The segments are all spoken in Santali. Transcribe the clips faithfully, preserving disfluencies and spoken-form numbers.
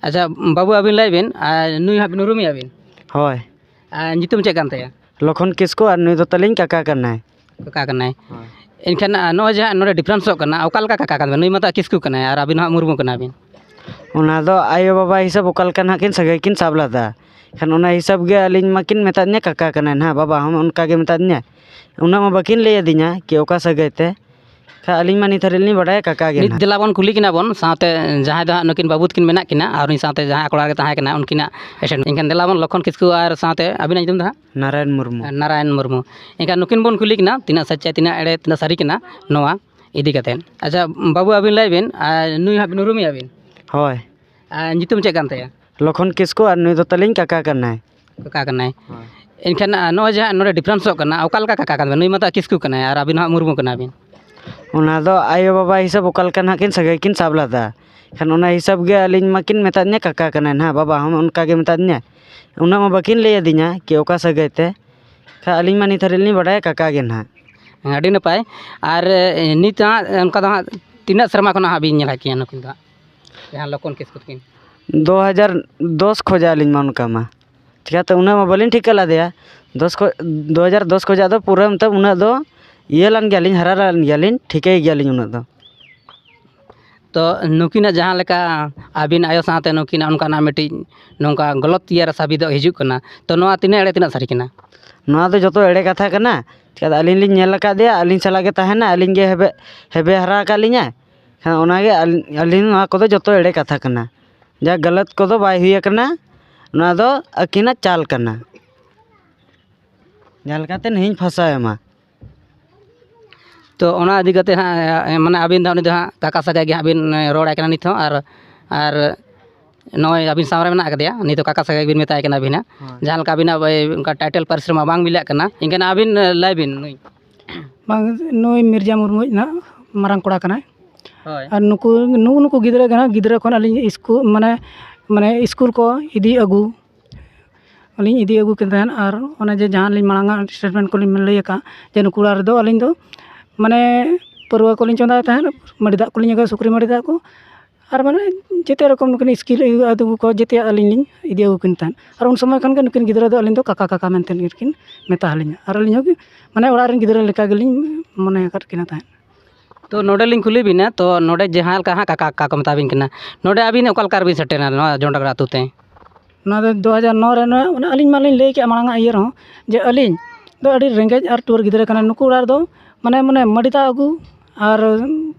ᱟᱪᱪᱷᱟ, ᱵᱟᱹᱵᱩ, ᱟᱹᱵᱤᱱ ᱞᱟᱹᱭ ᱵᱤᱱ, ᱟᱨ ᱱᱩᱭ ᱦᱟᱸᱜ ᱵᱤᱱ ᱩᱨᱩᱢᱮᱭᱟ ᱵᱤᱱ? ᱦᱳᱭ᱾ ᱟᱨ ᱧᱩᱛᱩᱢ ᱪᱮᱫ ᱠᱟᱱ ᱛᱟᱭᱟ? ᱞᱚᱠᱷᱚᱱ ᱠᱤᱥᱠᱩ, ᱟᱨ ᱱᱩᱭ ᱫᱚ ᱛᱟᱹᱞᱤᱧ ᱠᱟᱠᱟ ᱠᱟᱱᱟᱭ᱾ ᱠᱟᱠᱟ ᱠᱟᱱᱟᱭ᱾ ᱦᱳᱭ᱾ ᱮᱱᱠᱷᱟᱱ, ᱟᱨ ᱱᱚᱜᱼᱚᱭ ᱡᱟᱦᱟᱸ ᱱᱚᱰᱮ ᱰᱤᱯᱷᱟᱨᱮᱱᱥᱚᱜ ᱠᱟᱱᱟ, ᱚᱠᱟ ᱞᱮᱠᱟ ᱠᱟᱠᱟ ᱠᱟᱱ ᱛᱟᱵᱮᱱᱟ? ᱱᱩᱭ ᱢᱟᱛᱚ ᱠᱤᱥᱠᱩ ᱠᱟᱱᱟᱭ ᱟᱨ ᱟᱹᱵᱤᱱ ᱦᱟᱸᱜ ᱢᱩᱨᱢᱩ ᱠᱟᱱᱟ ᱵᱤᱱ᱾ ᱚᱱᱟ ᱫᱚ ᱟᱭᱳ ᱵᱟᱵᱟ ᱦᱤᱥᱟᱹᱵ ᱚᱠᱟ ᱞᱮᱠᱟ ᱱᱟᱦᱟᱜ ᱠᱤᱱ ᱥᱟᱹᱜᱟᱹᱭ ᱠᱤᱱ ᱥᱟᱵ ᱞᱮᱫᱟ᱾ ᱮᱱᱠᱷᱟᱱ ᱚᱱᱟ ᱦᱤᱥᱟᱹᱵ ᱜᱮ ᱟᱹᱞᱤᱧ ᱢᱟᱠᱤᱱ ᱢᱮᱛᱟᱫᱤᱧᱟ ᱠᱟᱠᱟ ᱠᱟᱱᱟᱭ ᱱᱟᱦᱟᱜ, ᱵᱟᱵᱟ ᱦᱚᱸ ᱚᱱᱠᱟ ᱜᱮ ᱢᱮᱛᱟᱫᱤᱧᱟ᱾ ᱩᱱᱟᱹᱜ ᱢᱟ ᱵᱟᱹᱠᱤᱱ ᱞᱟᱹᱭ ᱟᱹᱫᱤᱧᱟ ᱠᱤ ᱚᱠᱟ ᱥᱟᱹᱜᱟᱹᱭ ᱛᱮ᱾ ᱠᱷᱟᱡ ᱟᱹᱞᱤᱧ ᱢᱟ ᱱᱤᱛ ᱦᱟᱹᱨᱤᱡ ᱞᱤᱧ ᱵᱟᱰᱟᱭᱟ ᱠᱟᱠᱟ ᱜᱮ ᱱᱤᱛ ᱱᱟᱦᱟᱜ᱾ ᱫᱮᱞᱟ ᱵᱚᱱ ᱠᱩᱞᱤ ᱠᱤᱱᱟ ᱵᱚᱱ, ᱥᱟᱶᱛᱮ ᱡᱟᱦᱟᱸᱭ ᱫᱚ ᱦᱟᱸᱜ ᱱᱩᱠᱤᱱ ᱵᱟᱹᱵᱩ ᱛᱟᱹᱠᱤᱱ ᱢᱮᱱᱟᱜ ᱠᱤᱱᱟ ᱟᱨ ᱩᱱᱤ ᱥᱟᱶᱛᱮ ᱡᱟᱦᱟᱸᱭ ᱠᱚᱲᱟ ᱜᱮ ᱛᱟᱦᱮᱸ ᱠᱟᱱᱟ ᱩᱱᱠᱤᱱᱟᱜ ᱮᱥᱮᱨ᱾ ᱮᱱᱠᱷᱟᱱ ᱫᱮᱞᱟ ᱵᱚᱱ ᱞᱚᱠᱷᱚᱱ ᱠᱤᱥᱠᱩ ᱟᱨ ᱥᱟᱶᱛᱮ ᱟᱹᱵᱤᱱᱟᱜ ᱧᱩᱛᱩᱢ ᱫᱚ ᱦᱟᱸᱜ? ᱱᱟᱨᱟᱭᱚᱱ ᱢᱩᱨᱢᱩ᱾ ᱱᱟᱨᱟᱭᱚᱱ ᱢᱩᱨᱢᱩ᱾ ᱮᱱᱠᱷᱟᱱ ᱱᱩᱠᱤᱱ ᱵᱚᱱ ᱠᱩᱞᱤ ᱠᱤᱱᱟ ᱛᱤᱱᱟᱹᱜ ᱥᱟᱪᱪᱟᱭ, ᱛᱤᱱᱟᱹᱜ ᱮᱲᱮ, ᱛᱤᱱᱟᱹᱜ ᱥᱟᱹᱨᱤ ᱠᱟᱱᱟ ᱱᱚᱣᱟ ᱤᱫᱤ ᱠᱟᱛᱮᱫ᱾ ᱟᱪᱪᱷᱟ ᱵᱟᱹᱵᱩ, ᱟᱹᱵᱤᱱ ᱞᱟᱹᱭ ᱵᱤᱱ, ᱟᱨ ᱱᱩᱭ ᱦᱟᱸᱜ ᱵᱤᱱ ᱩᱨᱩᱢᱮᱭᱟ ᱵᱤᱱ? ᱦᱳᱭ᱾ ᱟᱨ ᱧᱩᱛᱩᱢ ᱪᱮᱫ ᱠᱟᱱ ᱛᱟᱭᱟ? ᱞᱚᱠᱷᱚᱱ ᱠᱤᱥᱠᱩ, ᱟᱨ ᱱᱩᱭ ᱫᱚ ᱛᱟᱹᱞᱤᱧ ᱠᱟᱠᱟ ᱠᱟᱱᱟᱭ᱾ ᱠᱟᱠᱟ ᱠᱟᱱᱟᱭ᱾ ᱦᱳᱭ᱾ ᱮᱱᱠᱷᱟᱱ, ᱟᱨ ᱱᱚᱜᱼᱚᱭ ᱡᱟᱦᱟᱸ ᱱᱚᱰᱮ ᱰᱤᱯᱷᱟᱨᱮᱱᱥᱚᱜ ᱠᱟᱱᱟ, ᱚᱠᱟ ᱞᱮᱠᱟ ᱠᱟᱠᱟ ᱠᱟᱱ ᱛᱟᱵᱮᱱᱟ? ᱱᱩᱭ ᱢᱟᱛᱚ ᱠᱤᱥᱠᱩ ᱠᱟᱱᱟᱭ ᱟᱨ ᱟᱹᱵᱤᱱ ᱦᱟᱸᱜ ᱢᱩᱨᱢᱩ ᱠᱟᱱᱟ ᱵᱤᱱ᱾ ᱚᱱᱟ ᱫᱚ ᱟᱭᱳ ᱵᱟᱵᱟ ᱦᱤᱥᱟᱹᱵ ᱚᱠᱟ ᱞᱮᱠᱟ ᱱᱟᱦᱟᱜ ᱠᱤᱱ ᱥᱟᱹᱜᱟᱹᱭ ᱠᱤᱱ ᱥᱟᱵ ᱞᱮᱫᱟ᱾ ᱮᱱᱠᱷᱟᱱ ᱚᱱᱟ ᱦᱤᱥᱟᱹᱵ ᱜᱮ ᱟᱹᱞᱤᱧ ᱢᱟᱠᱤᱱ ᱢᱮᱛᱟᱫᱤᱧᱟ ᱠᱟᱠᱟ ᱠᱟᱱᱟᱭ ᱱᱟᱦᱟᱜ, ᱵᱟᱵᱟ ᱦᱚᱸ ᱚᱱᱠᱟ ᱜᱮ ᱢᱮᱛᱟᱫᱤᱧᱟ᱾ ᱩᱱᱟᱹᱜ ᱢᱟ ᱵᱟᱹᱠᱤᱱ ᱞᱟᱹᱭ ᱟᱹᱫᱤᱧᱟ ᱠᱤ ᱚᱠᱟ ᱥᱟᱹᱜᱟᱹᱭ ᱛᱮ᱾ ᱠᱷᱟᱡ ᱟᱹᱞᱤᱧ ᱢᱟ ᱱᱤᱛ ᱦᱟᱹᱨᱤᱡ ᱞᱤᱧ ᱵᱟᱰᱟᱭᱟ ᱠᱟᱠᱟ ᱜᱮ ᱱᱟᱦᱟᱜ᱾ ᱟᱹᱰᱤ ᱱᱟᱯᱟᱭ᱾ ᱟᱨ, ᱮ, ᱱᱤᱛ ᱦᱟᱸᱜ ᱚᱱᱠᱟ ᱫᱚ ᱦᱟᱸᱜ ᱛᱤᱱᱟᱹᱜ ᱥᱮᱨᱢᱟ ᱠᱷᱚᱱᱟᱜ ᱦᱟᱸᱜ ᱵᱤᱱ ᱧᱮᱞ ᱟᱠᱟᱫ ᱠᱤᱱᱟ ᱱᱩᱠᱤᱱ ᱫᱚ ᱦᱟᱸᱜ, ᱡᱟᱦᱟᱸ ᱞᱚᱠᱷᱚᱱ ᱠᱤᱥᱠᱩ ᱛᱟᱹᱠᱤᱱ? ᱫᱩ ᱦᱟᱡᱟᱨ ᱫᱚᱥ ᱠᱷᱚᱱᱟᱜ ᱟᱹᱞᱤᱧ ᱢᱟ ᱚᱱᱠᱟ ᱢᱟ᱾ ᱪᱤᱠᱟᱹᱛᱮ ᱩᱱᱟᱹᱜ ᱢᱟ ᱵᱟᱹᱞᱤᱧ ᱴᱷᱤᱠᱟᱹ ᱞᱮᱫᱮᱭᱟ᱾ ᱫᱚᱥ ᱠᱷᱚᱱ, ᱫᱩ ᱦᱟᱡᱟᱨ ᱫᱚᱥ ᱠᱷᱚᱱᱟᱜ ᱫᱚ ᱯᱩᱨᱟᱹ ᱢᱚᱛᱞᱚᱵ ᱩᱱᱟᱹᱜ ᱫᱚ ᱤᱭᱟᱹ ᱞᱮᱱ ᱜᱮᱭᱟᱞᱤᱧ, ᱦᱟᱨᱟ ᱞᱮᱱ ᱜᱮᱭᱟᱞᱤᱧ, ᱴᱷᱤᱠᱟᱹᱭ ᱜᱮᱭᱟᱞᱤᱧ ᱩᱱᱟᱹᱜ ᱫᱚ᱾ ᱛᱚ ᱱᱩᱠᱤᱱᱟᱜ ᱡᱟᱦᱟᱸ ᱞᱮᱠᱟ ᱟᱹᱵᱤᱱ ᱟᱭᱳ ᱥᱟᱶᱛᱮ ᱱᱩᱠᱤᱱᱟᱜ ᱚᱱᱠᱟᱱᱟᱜ ᱢᱤᱫᱴᱤᱡ ᱱᱚᱝᱠᱟ ᱜᱚᱞᱚᱛ ᱤᱭᱟᱹ ᱨᱮ ᱥᱟᱵᱤᱫᱚᱜ ᱦᱤᱡᱩᱜ ᱠᱟᱱᱟ, ᱛᱚ ᱱᱚᱣᱟ ᱛᱤᱱᱟᱹᱜ ᱮᱲᱮ, ᱛᱤᱱᱟᱹᱜ ᱥᱟᱹᱨᱤ ᱠᱟᱱᱟ? ᱱᱚᱣᱟ ᱫᱚ ᱡᱚᱛᱚ ᱮᱲᱮ ᱠᱟᱛᱷᱟ ᱠᱟᱱᱟ᱾ ᱪᱤᱠᱟᱹᱛᱮ ᱟᱹᱞᱤᱧ ᱞᱤᱧ ᱧᱮᱞ ᱟᱠᱟᱫᱮᱭᱟ, ᱟᱹᱞᱤᱧ ᱥᱟᱞᱟᱜ ᱜᱮ ᱛᱟᱦᱮᱱᱟ, ᱟᱹᱞᱤᱧ ᱜᱮ ᱦᱮᱵᱮ, ᱦᱮᱵᱮ ᱦᱟᱨᱟ ᱟᱠᱟᱫ ᱞᱤᱧᱟᱭ᱾ ᱦᱮᱸ, ᱚᱱᱟᱜᱮ ᱟᱹᱞᱤᱧ, ᱟᱹᱞᱤᱧ ᱱᱚᱣᱟ ᱠᱚᱫᱚ ᱡᱚᱛᱚ ᱮᱲᱮ ᱠᱟᱛᱷᱟ ᱠᱟᱱᱟ᱾ ᱡᱟ ᱜᱟᱞᱟᱛ ᱠᱚᱫᱚ ᱵᱟᱭ ᱦᱩᱭ ᱟᱠᱟᱱᱟ, ᱱᱚᱣᱟ ᱫᱚ ᱟᱹᱠᱤᱱᱟᱜ ᱪᱟᱞ ᱠᱟᱱᱟ᱾ ᱡᱟᱦᱟᱸ ᱞᱮᱠᱟᱛᱮ ᱱᱟᱦᱟᱜ ᱤᱧ ᱯᱷᱟᱸᱥᱟᱣ ᱮᱢᱟ᱾ ᱛᱚ ᱚᱱᱟ ᱤᱫᱤ ᱠᱟᱛᱮ ᱦᱟᱸᱜ, ᱢᱟᱱᱮ ᱟᱹᱵᱤᱱ ᱫᱚ ᱩᱱᱤ ᱫᱚ ᱦᱟᱸᱜ ᱠᱟᱠᱟ ᱥᱟᱹᱜᱟᱹᱭ ᱜᱮ ᱦᱟᱸᱜ ᱵᱤᱱ ᱨᱚᱲᱟᱭ ᱠᱟᱱᱟ ᱱᱤᱛ ᱦᱚᱸ, ᱟᱨ, ᱟᱨ ᱱᱚᱜᱼᱚᱭ ᱟᱹᱵᱤᱱ ᱥᱟᱶ ᱨᱮ ᱢᱮᱱᱟᱜ ᱟᱠᱟᱫᱮᱭᱟ, ᱱᱤᱛ ᱫᱚ ᱠᱟᱠᱟ ᱥᱟᱹᱜᱟᱹᱭ ᱵᱤᱱ ᱢᱮᱛᱟᱭ ᱠᱟᱱᱟ ᱟᱹᱵᱤᱱ ᱦᱟᱸᱜ᱾ ᱦᱳᱭ᱾ ᱡᱟᱦᱟᱸ ᱞᱮᱠᱟ ᱟᱹᱵᱤᱱᱟᱜ ᱳᱭ ᱚᱱᱠᱟ ᱴᱟᱭᱴᱮᱞ ᱯᱟᱹᱨᱤᱥ ᱨᱮᱢᱟ ᱵᱟᱝ ᱢᱤᱞᱟᱜ ᱠᱟᱱᱟ, ᱮᱱᱠᱷᱟᱱ ᱟᱹᱵᱤᱱ, ᱞᱟᱹᱭ ᱵᱤᱱ ᱱᱩᱭ᱾ ᱵᱟᱝ, ᱱᱩᱭ ᱢᱤᱨᱡᱟ ᱢᱩᱨᱢᱩ ᱤᱡ ᱱᱟᱦᱟᱜ ᱢᱟᱨᱟᱝ ᱠᱚᱲᱟ ᱠᱟᱱᱟᱭ᱾ ᱦᱳᱭ᱾ ᱟᱨ ᱱᱩᱠᱩ, ᱱᱩᱜᱼᱩ ᱱᱩᱠᱩ ᱜᱤᱫᱽᱨᱟᱹ ᱜᱮ ᱱᱟᱦᱟᱜ, ᱜᱤᱫᱽᱨᱟᱹ ᱠᱷᱚᱱ ᱟᱹᱞᱤᱧ ᱤᱥᱠᱩᱞ, ᱢᱟᱱᱮ, ᱢᱟᱱᱮ ᱤᱥᱠᱩᱞ ᱠᱚ ᱤᱫᱤ ᱟᱹᱜᱩ, ᱟᱹᱞᱤᱧ ᱤᱫᱤ ᱟᱹᱜᱩ ᱠᱤᱱ ᱛᱟᱦᱮᱸᱫ᱾ ᱟᱨ ᱚᱱᱮ ᱡᱮ ᱡᱟᱦᱟᱸ ᱞᱤᱧ ᱢᱟᱲᱟᱝ ᱟᱜ ᱥᱴᱮᱴᱢᱮᱱᱴ ᱠᱚᱞᱤᱧ ᱞᱟᱹᱭ ᱟᱠᱟᱫ, ᱡᱮ ᱱᱩᱠᱩ ᱚᱲᱟᱜ ᱨᱮᱫᱚ ᱟᱹᱞᱤᱧ ᱫᱚ, ᱢᱟᱱᱮ, ᱯᱟᱹᱨᱣᱟᱹ ᱠᱚᱞᱤᱧ ᱪᱚᱸᱫᱟᱭ ᱛᱟᱦᱮᱸᱫ, ᱢᱟᱹᱰᱤ ᱫᱟᱜ ᱠᱚᱞᱤᱧ ᱟᱹᱜᱩᱭᱟ, ᱥᱩᱠᱨᱤ ᱢᱟᱹᱰᱤ ᱫᱟᱜ ᱠᱚ, ᱟᱨ ᱢᱟᱱᱮ ᱡᱮᱛᱮ ᱨᱚᱠᱚᱢ ᱱᱩᱠᱤᱱ ᱥᱠᱤᱞ ᱟᱹᱜᱩ ᱠᱚ ᱡᱮᱛᱮᱭᱟᱜ ᱟᱹᱞᱤᱧ ᱞᱤᱧ ᱤᱫᱤ ᱟᱹᱜᱩ ᱠᱤᱱ ᱛᱟᱦᱮᱸᱫ᱾ ᱟᱨ ᱩᱱ ᱥᱚᱢᱚᱭ ᱠᱷᱚᱱ ᱜᱮ ᱱᱩᱠᱤᱱ ᱜᱤᱫᱽᱨᱟᱹ ᱫᱚ ᱟᱹᱞᱤᱧ ᱫᱚ ᱠᱟᱠᱟ ᱠᱟᱠᱟ ᱢᱮᱱᱛᱮ ᱜᱮᱠᱤᱱ ᱢᱮᱛᱟ ᱟᱹᱞᱤᱧᱟ᱾ ᱟᱨ ᱟᱹᱞᱤᱧ ᱦᱚᱸ ᱢᱟᱱᱮ ᱚᱲᱟᱜ ᱨᱮᱱ ᱜᱤᱫᱽᱨᱟᱹ ᱞᱮᱠᱟ ᱜᱮᱞᱤᱧ ᱢᱚᱱᱮ ᱟᱠᱟᱫ ᱠᱤᱱᱟ ᱛᱟᱦᱮᱸᱫ᱾ ᱛᱚ ᱱᱚᱰᱮ ᱞᱤᱧ ᱠᱩᱞᱤ ᱵᱤᱱᱟ, ᱛᱚ ᱱᱚᱰᱮ ᱡᱟᱦᱟᱸ ᱞᱮᱠᱟ ᱦᱟᱸᱜ ᱠᱟᱠᱟ ᱠᱟᱠᱟ ᱠᱚ ᱢᱮᱛᱟ ᱵᱤᱱ ᱠᱟᱱᱟ, ᱱᱚᱰᱮ ᱟᱹᱵᱤᱱ ᱚᱠᱟ ᱞᱮᱠᱟ ᱨᱮᱵᱤᱱ ᱥᱮᱴᱮᱨᱮᱱᱟ ᱱᱚᱣᱟ ᱡᱚᱱᱰᱟᱜᱟᱲ ᱟᱹᱛᱩ ᱛᱮ? ᱱᱚᱣᱟ ᱫᱚ ᱫᱩ ᱦᱟᱡᱟᱨ ᱱᱚ ᱨᱮ ᱱᱚᱣᱟ, ᱚᱱᱟ ᱟᱹᱞᱤᱧ ᱢᱟᱞᱤᱧ ᱞᱟᱹᱭ ᱠᱮᱫ ᱢᱟᱲᱟᱝ ᱟᱜ ᱤᱭᱟᱹ ᱨᱮᱦᱚᱸ, ᱡᱮ ᱟᱹᱞᱤᱧ ᱫᱚ ᱟᱹᱰᱤ ᱨᱮᱸᱜᱮᱡ ᱟᱨ ᱴᱩᱣᱟᱹᱨ ᱜᱤᱫᱽᱨᱟᱹ ᱠᱟᱱᱟ᱾ ᱱᱩᱠᱩ ᱚᱲᱟᱜ ᱨᱮᱫᱚ ᱢᱟᱱᱮ ᱢᱟᱱᱮ ᱢᱟᱹᱰᱤ ᱫᱟᱜ ᱟᱹᱜᱩ ᱟᱨ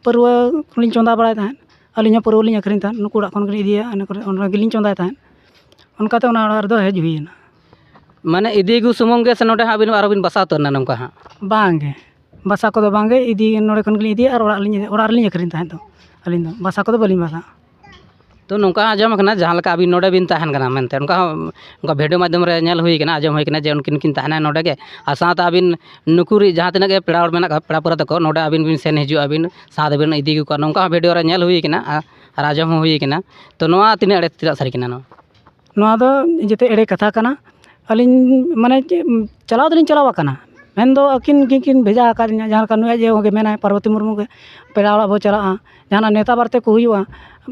ᱯᱟᱹᱨᱣᱟᱹ ᱠᱚᱞᱤᱧ ᱪᱚᱸᱫᱟ ᱵᱟᱲᱟᱭ ᱛᱟᱦᱮᱸᱫ᱾ ᱟᱹᱞᱤᱧ ᱦᱚᱸ ᱯᱟᱹᱨᱣᱟᱹ ᱞᱤᱧ ᱟᱹᱠᱷᱨᱤᱧ ᱛᱟᱦᱮᱸᱫ, ᱱᱩᱠᱩ ᱚᱲᱟᱜ ᱠᱷᱚᱱ ᱜᱮᱞᱤᱧ ᱤᱫᱤᱭᱟ, ᱚᱱᱟ ᱠᱚᱨᱮ ᱚᱸᱰᱮ ᱜᱮᱞᱤᱧ ᱪᱚᱸᱫᱟᱭ ᱛᱟᱦᱮᱸᱫ᱾ ᱚᱱᱠᱟᱛᱮ ᱚᱱᱟ ᱚᱲᱟᱜ ᱨᱮᱫᱚ ᱦᱮᱡ ᱦᱩᱭᱮᱱᱟ᱾ ᱢᱟᱱᱮ ᱤᱫᱤ ᱟᱹᱜᱩ ᱥᱩᱢᱩᱝ ᱜᱮ ᱥᱮ ᱱᱚᱰᱮ ᱦᱟᱸᱜ ᱟᱹᱵᱤᱱ ᱟᱨᱦᱚᱸ ᱵᱤᱱ ᱵᱟᱥᱟ ᱩᱛᱟᱹᱨ ᱮᱱᱟ ᱱᱚᱝᱠᱟ ᱦᱟᱸᱜ? ᱵᱟᱝ ᱜᱮ, ᱵᱟᱥᱟ ᱠᱚᱫᱚ ᱵᱟᱝ ᱜᱮ, ᱤᱫᱤ ᱱᱚᱰᱮ ᱠᱷᱚᱱ ᱜᱮᱞᱤᱧ ᱤᱫᱤᱭᱟ ᱟᱨ ᱚᱲᱟᱜ ᱨᱮᱞᱤᱧ ᱚᱲᱟᱜ ᱨᱮᱞᱤᱧ ᱟᱹᱠᱷᱨᱤᱧ ᱛᱟᱦᱮᱸᱫ ᱫᱚ᱾ ᱟᱹᱞᱤᱧ ᱫᱚ ᱵᱟᱥᱟ ᱠᱚᱫᱚ ᱵᱟᱹᱞᱤᱧ ᱵᱟᱥᱟ᱾ ᱛᱚ ᱱᱚᱝᱠᱟ ᱦᱚᱸ ᱟᱸᱡᱚᱢ ᱟᱠᱟᱱᱟ ᱡᱟᱦᱟᱸ ᱞᱮᱠᱟ ᱟᱹᱵᱤᱱ ᱱᱚᱰᱮ ᱵᱤᱱ ᱛᱟᱦᱮᱱ ᱠᱟᱱᱟ ᱢᱮᱱᱛᱮ, ᱚᱱᱠᱟ ᱦᱚᱸ ᱚᱱᱠᱟ ᱵᱷᱤᱰᱤᱭᱳ ᱢᱟᱫᱽᱫᱷᱚᱢ ᱨᱮ ᱧᱮᱞ ᱦᱩᱭ ᱠᱟᱱᱟ, ᱟᱸᱡᱚᱢ ᱦᱩᱭ ᱠᱟᱱᱟ ᱡᱮ ᱩᱱᱠᱤᱱ ᱠᱤᱱ ᱛᱟᱦᱮᱱᱟ ᱱᱚᱰᱮ ᱜᱮ, ᱟᱨ ᱥᱟᱶᱛᱮ ᱟᱹᱵᱤᱱ ᱱᱩᱠᱩ ᱨᱤᱡ ᱡᱟᱦᱟᱸ ᱛᱤᱱᱟᱹᱜ ᱜᱮ ᱯᱮᱲᱟ ᱦᱚᱲ ᱢᱮᱱᱟᱜ ᱠᱚᱣᱟ, ᱯᱮᱲᱟ ᱯᱟᱹᱨᱟᱹ ᱛᱟᱠᱚ, ᱱᱚᱰᱮ ᱟᱹᱵᱤᱱ ᱵᱤᱱ ᱥᱮᱱ ᱦᱤᱡᱩᱜ ᱟᱹᱵᱤᱱ, ᱥᱟᱶ ᱛᱮᱵᱤᱱ ᱤᱫᱤ ᱠᱚᱣᱟ, ᱱᱚᱝᱠᱟ ᱦᱚᱸ ᱵᱷᱤᱰᱤᱭᱳ ᱨᱮ ᱧᱮᱞ ᱦᱩᱭ ᱠᱟᱱᱟ᱾ ᱟᱨ ᱟᱨ ᱟᱸᱡᱚᱢ ᱦᱚᱸ ᱦᱩᱭ ᱠᱟᱱᱟ᱾ ᱛᱚ ᱱᱚᱣᱟ ᱛᱤᱱᱟᱹᱜ ᱮᱲᱮ ᱛᱤᱱᱟᱹᱜ ᱥᱟᱹᱨᱤ ᱠᱟᱱᱟ ᱱᱚᱣᱟ? ᱱᱚᱣᱟ ᱫᱚ ᱡᱮᱛᱮ ᱮᱲᱮ ᱠᱟᱛᱷᱟ ᱠᱟᱱᱟ᱾ ᱟᱹᱞᱤᱧ ᱢᱟᱱᱮ ᱪᱮᱫ, ᱪᱟᱞᱟᱣ ᱫᱚᱞᱤᱧ ᱪᱟᱞᱟᱣ ᱟᱠᱟᱱᱟ, ᱢᱮᱱᱫᱚ ᱟᱹᱠᱤᱱ ᱜᱮᱠᱤᱱ ᱵᱷᱮᱡᱟ ᱟᱠᱟᱫ ᱞᱤᱧᱟ᱾ ᱡᱟᱦᱟᱸ ᱞᱮᱠᱟ ᱱᱩᱭ ᱟᱡ ᱟᱭᱳ ᱜᱮ ᱢᱮᱱᱟᱭ, ᱯᱟᱨᱵᱚᱛᱤ ᱢᱩᱨᱢᱩ ᱜᱮ, ᱯᱮᱲᱟ ᱚᱲᱟᱜ ᱵᱚ ᱪᱟᱞᱟᱜᱼᱟ, ᱡᱟᱦᱟᱱᱟᱜ ᱱᱮᱣᱛᱟ ᱵᱟᱨᱛᱮ ᱠᱚ ᱦᱩᱭᱩᱜᱼᱟ,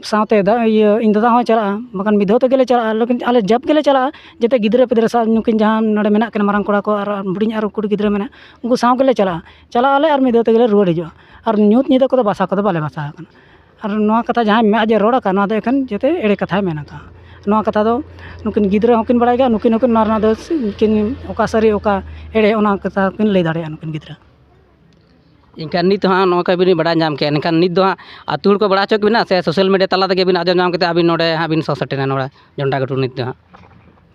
ᱥᱟᱶᱛᱮ ᱫᱟ- ᱤᱭᱟᱹ ᱤᱧ ᱫᱟᱫᱟ ᱦᱚᱸᱭ ᱪᱟᱞᱟᱜᱼᱟ, ᱵᱟᱠᱷᱟᱱ ᱢᱤᱫ ᱫᱷᱟᱣ ᱛᱮᱜᱮ ᱞᱮ ᱪᱟᱞᱟᱜᱼᱟ, ᱞᱮᱠᱤᱱ ᱟᱞᱮ ᱡᱟᱵᱽ ᱜᱮᱞᱮ ᱪᱟᱞᱟᱜᱼᱟ᱾ ᱡᱮᱛᱮ ᱜᱤᱫᱽᱨᱟᱹ ᱯᱤᱫᱽᱨᱟᱹ ᱥᱟᱶ ᱱᱩᱠᱤᱱ ᱡᱟᱦᱟᱸ ᱱᱚᱰᱮ ᱢᱮᱱᱟᱜ ᱠᱤᱱᱟ, ᱢᱟᱨᱟᱝ ᱠᱚᱲᱟ ᱠᱚ ᱟᱨ ᱦᱩᱰᱤᱧ ᱟᱨ ᱠᱩᱲᱤ ᱜᱤᱫᱽᱨᱟᱹ ᱢᱮᱱᱟᱜ, ᱩᱱᱠᱩ ᱥᱟᱶ ᱜᱮᱞᱮ ᱪᱟᱞᱟᱜᱼᱟ᱾ ᱪᱟᱞᱟᱜ ᱟᱞᱮ ᱟᱨ ᱢᱤᱫ ᱫᱷᱟᱣ ᱛᱮᱜᱮ ᱞᱮ ᱨᱩᱣᱟᱹᱲ ᱦᱤᱡᱩᱜᱼᱟ᱾ ᱟᱨ ᱧᱩᱛ ᱧᱤᱫᱟᱹ ᱠᱚᱫᱚ ᱵᱟᱥᱟ ᱠᱚᱫᱚ ᱵᱟᱞᱮ ᱵᱟᱥᱟ ᱟᱠᱟᱱᱟ᱾ ᱟᱨ ᱱᱚᱣᱟ ᱠᱟᱛᱷᱟ ᱡᱟᱦᱟᱸᱭ ᱢᱮᱱᱟᱜᱼᱟ ᱡᱮ ᱨᱚᱲ ᱟᱠᱟᱫ, ᱱᱚᱣᱟ ᱫᱚ ᱮᱠᱷᱮᱱ ᱡᱮᱛᱮ ᱮᱲᱮ ᱠᱟᱛᱷᱟᱭ ᱢᱮᱱ ᱟᱠᱟᱫᱼᱟ᱾ ᱱᱚᱣᱟ ᱠᱟᱛᱷᱟ ᱫᱚ ᱱᱩᱠᱤᱱ ᱜᱤᱫᱽᱨᱟᱹ ᱦᱚᱸᱠᱤᱱ ᱵᱟᱲᱟᱭ ᱜᱮᱭᱟ, ᱱᱩᱠᱤᱱ ᱦᱚᱸᱠᱤᱱ ᱱᱚᱣᱟ ᱨᱮᱱᱟᱜ ᱫᱚ ᱠᱤᱱ ᱚᱠᱟ ᱥᱟᱹᱨᱤ ᱚᱠᱟ ᱮᱲᱮ, ᱚᱱᱟ ᱠᱟᱛᱷᱟ ᱠᱤᱱ ᱞᱟᱹᱭ ᱫᱟᱲᱮᱭᱟᱜᱼᱟ ᱱᱩᱠᱤᱱ ᱜᱤᱫᱽᱨᱟᱹ᱾ ᱮᱱᱠᱷᱟᱱ ᱱᱤᱛ ᱦᱚᱸ ᱱᱚᱣᱟ ᱠᱚ ᱵᱤᱱ ᱵᱟᱲᱟᱭ ᱧᱟᱢ ᱠᱮᱫᱼᱟ, ᱮᱱᱠᱷᱟᱱ ᱱᱤᱛ ᱫᱚ ᱦᱟᱸᱜ ᱟᱹᱛᱩ ᱦᱚᱲ ᱠᱚ ᱵᱟᱲᱟᱭ ᱦᱚᱪᱚ ᱠᱮᱫ ᱵᱤᱱᱟ ᱥᱮ ᱥᱳᱥᱟᱞ ᱢᱤᱰᱤᱭᱟ ᱛᱟᱞᱟ ᱛᱮᱜᱮ ᱵᱤᱱ ᱟᱸᱡᱚᱢ ᱧᱟᱢ ᱠᱟᱛᱮ ᱟᱹᱵᱤᱱ ᱱᱚᱰᱮ ᱦᱟᱸᱜ ᱵᱤᱱ ᱥᱚᱦᱚᱨ ᱥᱮᱴᱮᱨᱮᱱᱟ ᱱᱚᱰᱮ ᱡᱚᱱᱰᱟ ᱜᱷᱩᱴᱩ ᱱᱤᱛ ᱫᱚ ᱦᱟᱸᱜ?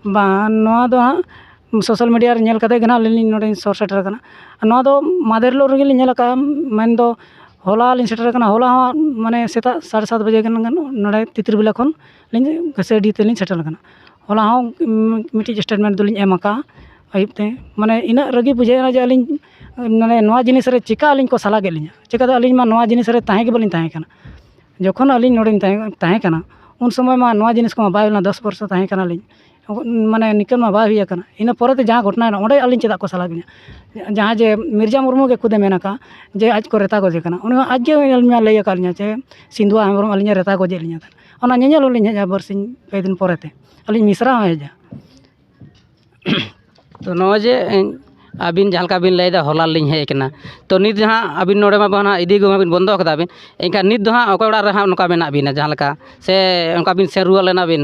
ᱵᱟᱝ, ᱱᱚᱣᱟ ᱫᱚ ᱦᱟᱸᱜ ᱥᱳᱥᱟᱞ ᱢᱤᱰᱤᱭᱟ ᱨᱮ ᱧᱮᱞ ᱠᱟᱛᱮ ᱜᱮ ᱱᱟᱦᱟᱜ ᱟᱹᱞᱤᱧ ᱞᱤᱧ ᱱᱚᱰᱮ ᱞᱤᱧ ᱥᱚᱦᱚᱨ ᱥᱮᱴᱮᱨ ᱟᱠᱟᱱᱟ᱾ ᱱᱚᱣᱟ ᱫᱚ ᱢᱟᱫᱷᱮᱨ ᱦᱤᱞᱳᱜ ᱨᱮᱜᱮ ᱞᱤᱧ ᱧᱮᱞ ᱟᱠᱟᱫᱼᱟ, ᱢᱮᱱᱫᱚ ᱦᱚᱞᱟ ᱞᱤᱧ ᱥᱮᱴᱮᱨ ᱟᱠᱟᱱᱟ᱾ ᱦᱚᱞᱟ ᱦᱚᱸ ᱢᱟᱱᱮ ᱥᱮᱛᱟᱜ ᱥᱟᱲᱮ ᱥᱟᱛ ᱵᱟᱡᱮ ᱜᱟᱱ ᱜᱟᱱ ᱱᱚᱰᱮ ᱛᱤᱛᱨᱤᱵᱮᱞᱟ ᱠᱷᱚᱱ ᱞᱤᱧ ᱜᱟᱹᱥᱟᱹᱰᱤ ᱛᱮᱞᱤᱧ ᱥᱮᱴᱮᱨ ᱟᱠᱟᱱᱟ᱾ ᱦᱚᱞᱟ ᱦᱚᱸ ᱢᱤᱫᱴᱤᱡ ᱥᱴᱮᱴᱢᱮᱱᱴ ᱫᱚᱞᱤᱧ ᱮᱢ ᱟᱠᱟᱫᱼᱟ ᱟᱹᱭᱩᱵ ᱛᱮ᱾ ᱢᱟᱱᱮ ᱤᱱᱟᱹᱜ ᱨᱟᱹᱜᱤ ᱵᱩᱡᱷᱟᱹᱣ ᱮᱱᱟ ᱡᱮ ᱟᱹᱞᱤᱧ ᱢᱟᱱᱮ ᱱᱚᱣᱟ ᱡᱤᱱᱤᱥ ᱨᱮ ᱪᱤᱠᱟ ᱟᱹᱞᱤᱧ ᱠᱚ ᱥᱟᱞᱟ ᱠᱮᱫ ᱞᱤᱧᱟ, ᱪᱤᱠᱟᱹᱛᱮ ᱟᱹᱞᱤᱧ ᱢᱟ ᱱᱚᱣᱟ ᱡᱤᱱᱤᱥ ᱨᱮ ᱛᱟᱦᱮᱸ ᱜᱮ ᱵᱟᱹᱞᱤᱧ ᱛᱟᱦᱮᱸ ᱠᱟᱱᱟ᱾ ᱡᱚᱠᱷᱚᱱ ᱟᱹᱞᱤᱧ ᱱᱚᱰᱮᱧ ᱛᱟᱦᱮᱸ ᱛᱟᱦᱮᱸ ᱠᱟᱱᱟ, ᱩᱱ ᱥᱚᱢᱚᱭ ᱢᱟ ᱱᱚᱣᱟ ᱡᱤᱱᱤᱥ ᱠᱚᱢᱟ ᱵᱟᱭ ᱦᱩᱭ ᱞᱮᱱᱟ, ᱫᱚᱥ ᱵᱚᱨᱥᱚ ᱛᱟᱦᱮᱸ ᱠᱟᱱᱟᱞᱤᱧ᱾ ᱢᱟᱱᱮ ᱱᱤᱝᱠᱟᱹ ᱢᱟ ᱵᱟᱭ ᱦᱩᱭ ᱟᱠᱟᱱᱟ᱾ ᱤᱱᱟᱹ ᱯᱚᱨᱮᱛᱮ ᱡᱟᱦᱟᱸ ᱜᱷᱚᱴᱚᱱᱟᱭᱮᱱᱟ, ᱚᱸᱰᱮ ᱟᱹᱞᱤᱧ ᱪᱮᱫᱟᱜ ᱠᱚ ᱥᱟᱞᱟ ᱞᱤᱧᱟ? ᱡᱟᱦᱟᱸ ᱡᱮ ᱢᱤᱨᱡᱟ ᱢᱩᱨᱢᱩ ᱜᱮ ᱠᱷᱩᱫᱮ ᱢᱮᱱ ᱟᱠᱟᱫ ᱡᱮ ᱟᱡ ᱠᱚ ᱨᱮᱛᱟ ᱜᱚᱡᱮ ᱠᱟᱱᱟ, ᱩᱱᱤ ᱦᱚᱸ ᱟᱡ ᱜᱮ ᱟᱹᱞᱤᱧ ᱢᱟ ᱞᱟᱹᱭ ᱟᱠᱟᱫ ᱞᱤᱧᱟ ᱡᱮ ᱥᱤᱱᱫᱩᱣᱟ ᱦᱮᱢᱵᱨᱚᱢ ᱟᱹᱞᱤᱧᱮ ᱨᱮᱛᱟ ᱜᱚᱡᱮᱫ ᱞᱤᱧᱟ᱾ ᱚᱱᱟ ᱧᱮᱧᱮᱞ ᱦᱚᱸᱞᱤᱧ ᱦᱮᱡᱼᱟ ᱵᱟᱨᱥᱤᱧ ᱯᱮ ᱫᱤᱱ ᱯᱚᱨᱮᱛᱮ, ᱟᱹᱞᱤᱧ ᱢᱤᱥᱨᱟ ᱦᱚᱸ ᱦᱮᱡᱼᱟ᱾ ᱛᱚ ᱱᱚᱜᱼᱚᱭ ᱡᱮ ᱮᱸ, ᱟᱹᱵᱤᱱ ᱡᱟᱦᱟᱸ ᱞᱮᱠᱟ ᱵᱤᱱ ᱞᱟᱹᱭᱫᱟ, ᱦᱚᱞᱟ ᱞᱤᱧ ᱦᱮᱡ ᱟᱠᱟᱱᱟ, ᱛᱚ ᱱᱤᱛ ᱡᱟᱦᱟᱸ ᱟᱹᱵᱤᱱ ᱱᱚᱰᱮ ᱢᱟ ᱵᱟᱝ ᱤᱫᱤ ᱟᱹᱜᱩ ᱢᱟᱵᱤᱱ ᱵᱚᱱᱫᱚ ᱠᱟᱫᱟ ᱵᱤᱱ, ᱮᱱᱠᱷᱟᱱ ᱱᱤᱛ ᱫᱚ ᱦᱟᱸᱜ ᱚᱠᱚᱭ ᱚᱲᱟᱜ ᱨᱮ ᱦᱟᱸᱜ ᱱᱚᱝᱠᱟ ᱢᱮᱱᱟᱜ ᱵᱤᱱᱟ? ᱡᱟᱦᱟᱸ ᱞᱮᱠᱟ ᱥᱮ ᱚᱱᱠᱟ ᱵᱤᱱ ᱥᱮᱱ ᱨᱩᱣᱟᱹᱲ ᱞᱮᱱᱟ ᱵᱤᱱ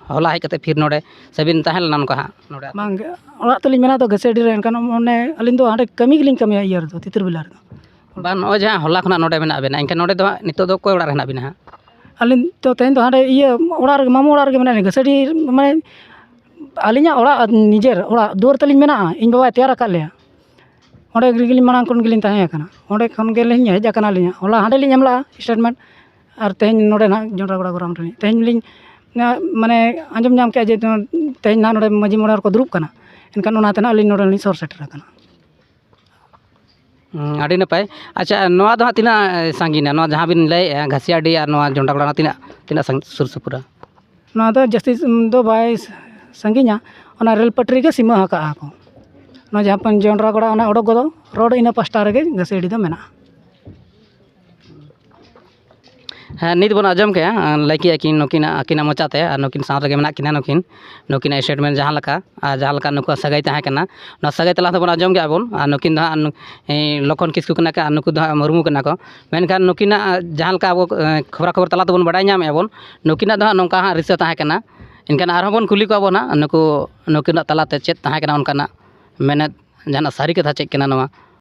ᱦᱚᱞᱟ ᱦᱮᱡ ᱠᱟᱛᱮ ᱯᱷᱤᱨ ᱱᱚᱰᱮ, ᱥᱮ ᱵᱤᱱ ᱛᱟᱦᱮᱸ ᱞᱮᱱᱟ ᱱᱚᱝᱠᱟ ᱦᱟᱸᱜ ᱱᱚᱰᱮ? ᱵᱟᱝ ᱜᱮ, ᱚᱲᱟᱜ ᱛᱟᱹᱞᱤᱧ ᱢᱮᱱᱟᱜ ᱫᱚ ᱜᱟᱹᱥᱟᱹᱰᱤ ᱨᱮ, ᱮᱱᱠᱷᱟᱱ ᱚᱱᱮ ᱟᱹᱞᱤᱧ ᱫᱚ ᱦᱟᱸᱰᱮ ᱠᱟᱹᱢᱤ ᱜᱮᱞᱤᱧ ᱠᱟᱹᱢᱤᱭᱟ ᱤᱭᱟᱹ ᱨᱮᱫᱚ, ᱛᱤᱛᱤᱨ ᱵᱮᱞᱟ ᱨᱮᱫᱚ᱾ ᱵᱟᱝ, ᱱᱚᱜᱼᱚᱭ ᱡᱟᱦᱟᱸ ᱦᱚᱞᱟ ᱠᱷᱚᱱᱟᱜ ᱱᱚᱰᱮ ᱢᱮᱱᱟᱜ ᱵᱤᱱᱟ, ᱮᱱᱠᱷᱟᱱ ᱱᱚᱰᱮ ᱫᱚ ᱦᱟᱸᱜ ᱱᱤᱛᱚᱜ ᱫᱚ ᱚᱠᱚᱭ ᱚᱲᱟᱜ ᱨᱮ ᱦᱮᱱᱟᱜ ᱵᱤᱱᱟ ᱦᱟᱸᱜ? ᱟᱹᱞᱤᱧ ᱫᱚ ᱛᱮᱦᱮᱧ ᱫᱚ ᱦᱟᱸᱰᱮ ᱤᱭᱟᱹ ᱚᱲᱟᱜ ᱨᱮᱜᱮ, ᱢᱟᱢᱩ ᱚᱲᱟᱜ ᱨᱮᱜᱮ ᱢᱮᱱᱟᱜ ᱞᱤᱧᱟ᱾ ᱜᱟᱹᱥᱟᱹᱰᱤ ᱢᱟᱱᱮ ᱟᱹᱞᱤᱧᱟᱜ ᱚᱲᱟᱜ, ᱱᱤᱡᱮᱨ ᱚᱲᱟᱜ ᱫᱩᱣᱟᱹᱨ ᱛᱟᱹᱞᱤᱧ ᱢᱮᱱᱟᱜᱼᱟ, ᱤᱧ ᱵᱟᱵᱟᱭ ᱛᱮᱭᱟᱨ ᱟᱠᱟᱫ ᱞᱮᱭᱟ᱾ ᱚᱸᱰᱮ ᱨᱮᱜᱮᱞᱤᱧ ᱢᱟᱲᱟᱝ ᱠᱷᱚᱱ ᱜᱮᱞᱤᱧ ᱛᱟᱦᱮᱸ ᱠᱟᱱᱟ, ᱚᱸᱰᱮ ᱠᱷᱚᱱ ᱜᱮᱞᱤᱧ ᱦᱮᱡ ᱟᱠᱟᱱᱟ ᱟᱹᱞᱤᱧ᱾ ᱦᱚᱞᱟ ᱦᱟᱸᱰᱮ ᱞᱤᱧ ᱮᱢ ᱞᱮᱫᱼᱟ ᱥᱴᱮᱴᱢᱮᱱᱴ, ᱟᱨ ᱛᱮᱦᱮᱧ ᱱᱚᱰᱮ ᱱᱟᱦᱟᱜ ᱡᱚᱱᱰᱨᱟ ᱜᱚᱲᱟ ᱜᱚᱨᱟᱢ ᱨᱮᱞᱤᱧ, ᱛᱮᱦᱮᱧ ᱞᱤᱧ ᱢᱟᱱᱮ ᱟᱸᱡᱚᱢ ᱧᱟᱢ ᱠᱮᱫᱼᱟ ᱡᱮ ᱛᱮᱦᱮᱧ ᱱᱟᱦᱟᱜ ᱱᱚᱰᱮ ᱢᱟᱹᱡᱷᱤ ᱢᱚᱬᱮ ᱦᱚᱲ ᱠᱚ ᱫᱩᱲᱩᱵ ᱠᱟᱱᱟ, ᱮᱱᱠᱷᱟᱱ ᱚᱱᱟᱛᱮ ᱱᱟᱦᱟᱜ ᱟᱹᱞᱤᱧ ᱱᱚᱰᱮ ᱞᱤᱧ ᱥᱚᱨ ᱥᱮᱴᱮᱨ ᱟᱠᱟᱱᱟ᱾ ᱦᱩᱸ, ᱟᱹᱰᱤ ᱱᱟᱯᱟᱭ᱾ ᱟᱪᱪᱷᱟ, ᱱᱚᱣᱟ ᱫᱚ ᱦᱟᱸᱜ ᱛᱤᱱᱟᱹᱜ ᱥᱟᱺᱜᱤᱧᱟ, ᱱᱚᱣᱟ ᱡᱟᱦᱟᱸ ᱵᱤᱱ ᱞᱟᱹᱭᱮᱫᱼᱟ ᱜᱷᱟᱥᱤᱭᱟᱰᱤ ᱟᱨ ᱱᱚᱣᱟ ᱡᱚᱱᱰᱨᱟ ᱜᱚᱲᱟ, ᱛᱤᱱᱟᱹᱜ ᱛᱤᱱᱟᱹᱜ ᱥᱟᱺᱜᱤᱧ, ᱥᱩᱨ ᱥᱩᱯᱩᱨᱟ? ᱱᱚᱣᱟ ᱫᱚ ᱡᱟᱹᱥᱛᱤ ᱫᱚ ᱵᱟᱭ ᱥᱟᱺᱜᱤᱧᱟ, ᱚᱱᱟ ᱨᱮᱞ ᱯᱟᱴᱨᱤ ᱜᱮ ᱥᱤᱢᱟᱹ ᱟᱠᱟᱜᱼᱟ ᱠᱚ᱾ ᱱᱚᱣᱟ ᱡᱟᱦᱟᱸ ᱡᱚᱱᱰᱨᱟ ᱜᱚᱲᱟ ᱚᱱᱟ ᱚᱰᱚᱠ ᱜᱚᱫᱚᱜ ᱨᱳᱰ ᱤᱱᱟᱹ ᱯᱟᱥᱴᱟ ᱨᱮᱜᱮ ᱜᱷᱟᱥᱤᱭᱟᱰᱤ ᱫᱚ ᱢᱮᱱᱟᱜᱼᱟ᱾ ᱦᱮᱸ, ᱱᱤᱛ ᱵᱚᱱ ᱟᱸᱡᱚᱢ ᱠᱮᱜᱼᱟ, ᱞᱟᱹᱭ ᱠᱮᱜᱼᱟ ᱠᱤᱱ ᱱᱩᱠᱤᱱᱟᱜ, ᱟᱹᱠᱤᱱᱟᱜ ᱢᱚᱪᱟᱛᱮ, ᱟᱨ ᱱᱩᱠᱤᱱ ᱥᱟᱶ ᱨᱮᱜᱮ ᱢᱮᱱᱟᱜ ᱠᱤᱱᱟ ᱱᱩᱠᱤᱱ, ᱱᱩᱠᱤᱱᱟᱜ ᱥᱴᱮᱴᱢᱮᱱᱴ ᱡᱟᱦᱟᱸ ᱞᱮᱠᱟ, ᱟᱨ ᱡᱟᱦᱟᱸ ᱞᱮᱠᱟ ᱱᱩᱠᱩᱣᱟᱜ ᱥᱟᱹᱜᱟᱹᱭ ᱛᱟᱦᱮᱸ ᱠᱟᱱᱟ, ᱱᱚᱣᱟ ᱥᱟᱹᱜᱟᱹᱭ ᱛᱟᱞᱟ ᱛᱮᱵᱚᱱ ᱟᱸᱡᱚᱢ ᱠᱮᱜᱼᱟ ᱵᱚᱱ, ᱟᱨ ᱱᱩᱠᱤᱱ ᱫᱚ ᱦᱟᱸᱜ ᱱᱩ-, ᱮ, ᱞᱚᱠᱷᱚᱱ ᱠᱤᱥᱠᱩ ᱠᱟᱱᱟ ᱠᱤᱱ, ᱟᱨ ᱱᱩᱠᱩ ᱫᱚ ᱦᱟᱸᱜ ᱢᱩᱨᱢᱩ ᱠᱟᱱᱟ ᱠᱚ᱾ ᱢᱮᱱᱠᱷᱟᱱ ᱱᱩᱠᱤᱱᱟᱜ ᱡᱟᱦᱟᱸ ᱞᱮᱠᱟ ᱟᱵᱚ, ᱮ, ᱠᱷᱚᱵᱽᱨᱟ ᱠᱷᱚᱵᱚᱨ ᱛᱟᱞᱟ ᱛᱮᱵᱚᱱ ᱵᱟᱰᱟᱭ ᱧᱟᱢᱮᱜᱼᱟ ᱵᱚᱱ, ᱱᱩᱠᱤᱱᱟᱜ ᱫᱚ ᱦᱟᱸᱜ ᱱᱚᱝᱠᱟ ᱦᱟᱸᱜ ᱨᱤᱥᱟᱹ ᱛᱟᱦᱮᱸ ᱠᱟᱱᱟ᱾ ᱮᱱᱠᱷᱟᱱ ᱟᱨᱦᱚᱸ ᱵᱚᱱ ᱠᱩᱞᱤ ᱠᱚᱣᱟ ᱵᱚᱱ ᱦᱟᱸᱜ, ᱱᱩᱠᱩ, ᱱᱩᱠᱤᱱᱟᱜ ᱛᱟᱞᱟᱛᱮ ᱪᱮᱫ ᱛᱟᱦᱮᱸ ᱠᱟᱱᱟ ᱚᱱᱠᱟᱱᱟᱜ ᱢᱮᱱᱮᱫ, ᱡᱟᱦᱟᱱᱟᱜ ᱥᱟᱹᱨᱤ ᱠᱟᱛᱷᱟ ᱪᱮᱫ ᱠᱟᱱᱟ ᱱᱚᱣᱟ?